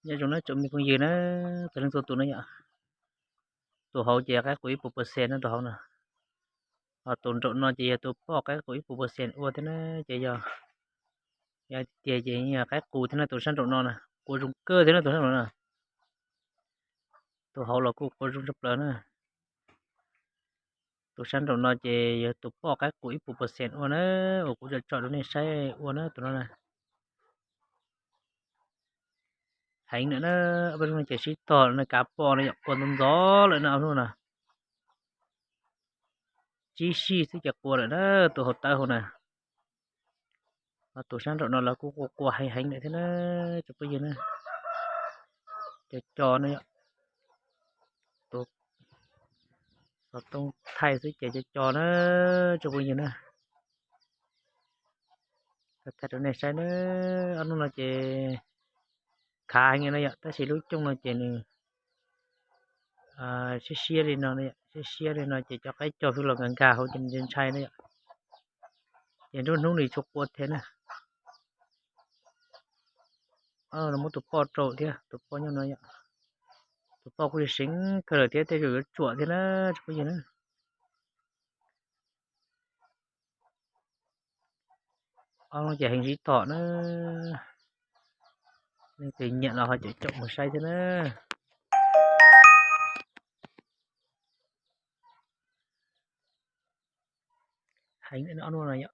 Nyob zoo na tsoom me phooj ywg na, txhua leej txhua tus na yom. Tus hauv ces qaib qus ib puas percent na tus hauv na. Ho tus nraum no ces yog tus poj qaib qus ib puas percent ua thiab na, ces yog, yog tiag ces yog qaib qus thiab na tus sab nraum no na, qua zoo kawg thiab na tus sab nraum no. Tus hauv los kuj qua zoo tshaj plaws na. Tus sab nraum no ces yog tus poj qaib qus ib puas percent ua na, uas kuv tsom tsom rau nej saib ua na tus no na. Heev lawm na, ob peb hnub no ces sib tog lawm na, kav poj no yom, qua ntxov ntxov lawm na ob hnub no. Tsib sij xwb ces qua lawm na, tus hauv tawb hauv na. Ho tus sab nraum no los kuj qua qua heev heev lawm thiab na tsoom phooj ywg na. Co co na yom, tus xov tooj thaij xwb ces co co na tsoom phooj ywg na. Thaij rau nej saib na, ob hnub no ces khav heev no yom, tab sis lub cooj no ces nws siab siab li no, siab siab li no ces cov qaib co xwb los nkag nkag hauv ces nws ntshai ntshai na yom. Ces nruab hnub nws tsis qua thiab na. Muab tus poj rau thiab, tus poj nyob no yom. Tus poj kuj seev kawg lawm thiab, tej zaum yuav tsuam thiab na tsoom phooj ywg na. Ob no ces heev sib tom na. Leej twg nyiam los ho caum caum mus saib thiab na. Heev ob no yom.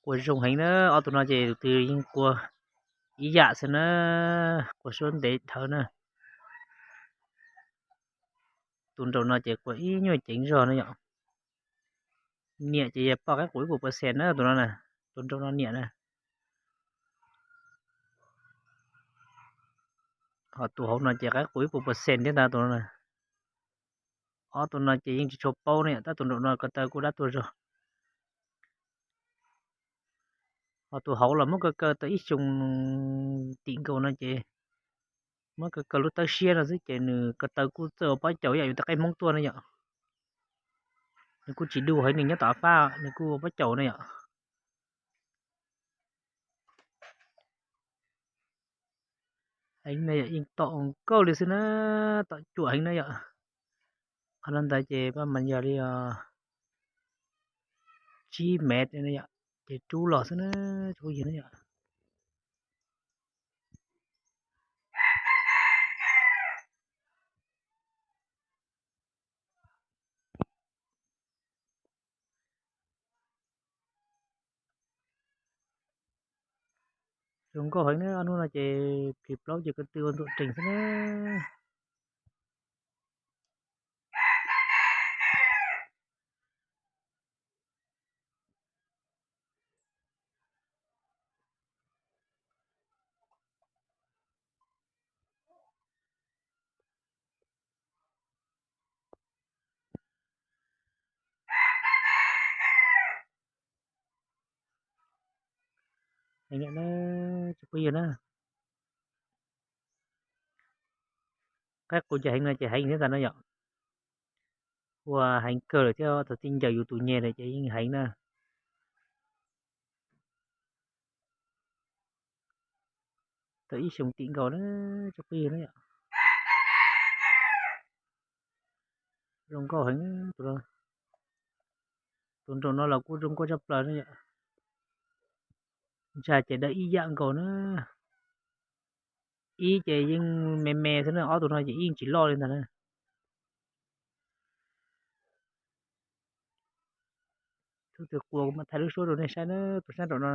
Qua zoo heev na, ob tug no ces tus twg yeej qua ib yam xwb na, qua suab ntev dhawv na. Tus nraum no ces qua ib nyuag ceev zog na yom. Niam ces yog poj qaib qus ib puas percent na tus no na, tus nraum no niam na. Ho tus hauv no ces qaib qus ib puas percent thiab ntag tus no na. Ob tus no ces yeej tsis tshua paub ne, tab tus nraum no ko taw kuj dab tuag zog. Ho tus hauv los muab kaw kaw tau ib xyoo tim nkaus no ces muab kaw kaw lub tawb siab no xwb ces nws ko taw kuj txawj ua pob caus ib yam yus tej qaib Hmoob tuaj ne yom. Nws kuj tsis du heev, nws nyob tom fab nws kuj ua pob caus ne yom. Heev na yom, yeej tom nkauj li xwb na, tom cuam heev na yom. Qhov no ntawd ces paj mas yog li tsib mev yom, ces rub los xwb na, tsoom phooj ywg na yom. Zoo nkauj heev na, ob hnub no ces plis plaub ces ko tw ua ntuam rees xwb na. Tsoom phooj ywg na, qaib qus ces heev no ces heev thiab ntag na yom. Ua heev kawg lawm thiab, thaum txij ncaws yus tus nyeg lawm ces yeej heev na. Tau ib xyoos tim nkaus na, tsoom phooj ywg na yom. Zoo nkauj heev tus no. Tus nraum no los kuj zoo nkauj tshaj plaws na yom. Ntsa ces dawb ib yam nkaus na. Ib ces yeej me me xwb na, ob tus no ces yeej tsis loj li ntag na. Tus twg qua kuv mam thaij lub suab rau nej saib na, tus sab nraum no.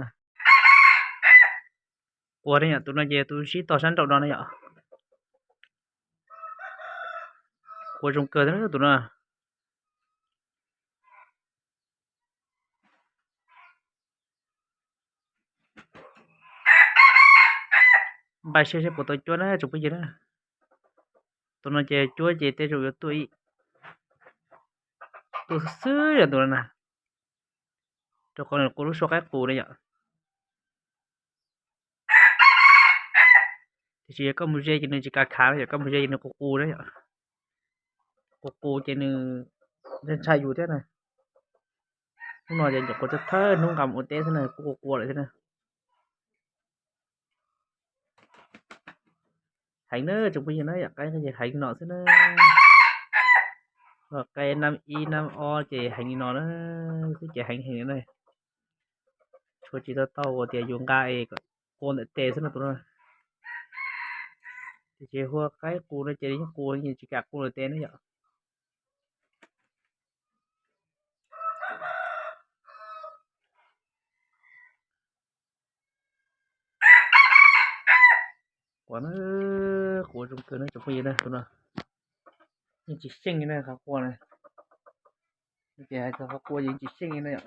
Qua ne yom, tus no ces tus sib tog sab nraum no ne yom. Qua zoo kawg thiab tus no. Npaj siab seb puas tau cuab na tsoom phooj ywg na. Tus no ces cuab ces tej zaum yuav tuaj ib, tuaj xwb xwb yom tus no na. Rau qhov nws qua lub suab qaib qus na yom. Tiam sis yog koj mus ze ces nws tsis kav khav, yog koj mus ze ces nws qus qus na yom. Qus qus ces nws ntshai ntshai yus thiab na. Hnub no ces nyuam qhuav thawj hnub nqa mus ua teb xwb na, kuj qua qua lawm thiab na. Heev na tsoom phooj ywg na, yam qaib ces heev no xwb na. Qaib nab ib nab ob ces heev li no na, xwb ces heev heev li na. Tshuav tsis tau tau tias yus nqa es qua ntawm tes xwb no tus no. Tiam sis hu ua qaib qus no ces yeej qus, tsis kam qua ntawm tes na yom. Qua na, qua zoo kawg na tsoom phooj ywg na, tus no yeej tsis xyeej li na, qhov qua na. Ces hais txog qhov qua yeej tsis xyeej li na yom.